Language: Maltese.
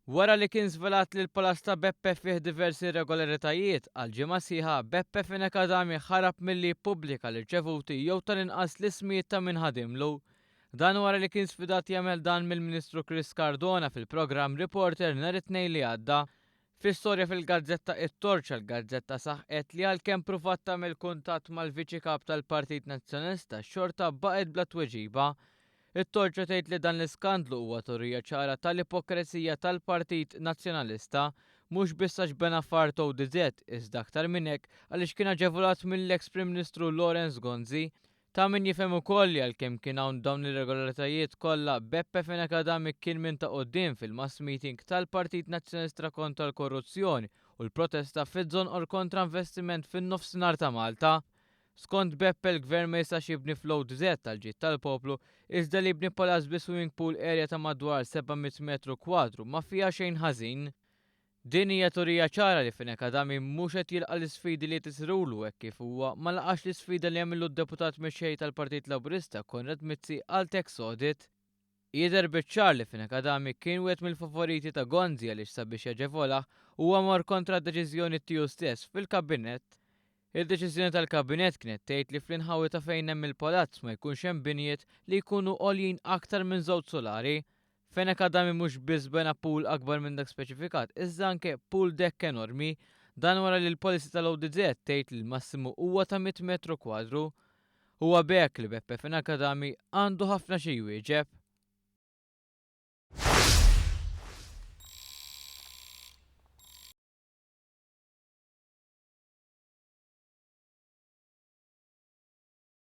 Wara li kien żvelat li l-Palazz ta' Beppe fih diversi irregolaritajiet, għal ġimgħa sħiħa Beppe Fenech Adami ħarab milli jippubblika l-irċevuti jew tal-inqas l-ismijiet ta' min ħadimlu. Dan wara li kien sfidat jagħmel dan mill-Ministru Chris Cardona fil-programm Reporter nhar it-Tnejn li għadda. Fi storja fil-gazzetta It-Torċa l-gazzetta saħqet li għalkemm pruvat tagħmel kuntatt mal-Viċi Kap tal-Partit Nazzjonalista xorta baqgħet bla tweġiba. It-Torċa tgħid li dan l-iskandlu huwa turija ċara tal-ipokrezija tal-Partit Nazzjonalista, mhux biss għax bena f'art ODZ, iżda aktar minn hekk għaliex kien aġevolat mill-eks Prim Ministru Lawrence Gonzi. Ta' min jifhem ukoll li għalkemm kien hawn dawn l-irregolaritajiet kollha, Beppe Fenech Adami kien minn ta' quddiem fil-mass meeting tal-Partit Nazzjonalistra kontra l-korruzzjoni u l-protesta fiż-Żonqor kontra investiment fin-Nofsinhar ta' Malta. Skont Beppe l-Gvern ma jistax jibni fl-ODZ għall-ġid tal-poplu iżda li jibni palazz bi swimming pool area ta' madwar 700 metru kwadru ma fiha xejn ħażin. Din hija turija ċara li Fenech Adami mhux qed jilqa' l-isfidi li qed isirulu hekk kif huwa ma laqax l-isfida li għamillu d-Deputat Mexxej tal-Partit Laburista Konrad Mizzi għal tax audit. Jidher biċ-ċar li Fenech Adami kien wieħed mill-favoriti ta' Gonzi għaliex sabiex jaġevolah huwa mar kontra d-deċiżjoni tiegħu stess fil-Kabinett. Il-deċiżjoni tal-Kabinett kienet tgħid li fl-inħawi ta' fejn hemm il-palazz ma jkunx hemm binjiet li jkunu għoljin aktar minn żewġ sulari. Fenech Adami mhux biss bena pool akbar minn dak speċifikat iżda anke pool deck enormi. Dan wara li l-policy tal-ODZ tgħid li l-massimu huwa ta' 100 metru kwadru. Huwa b'hekk li Beppe Fenech Adami għandu ħafna xi jwieġeb.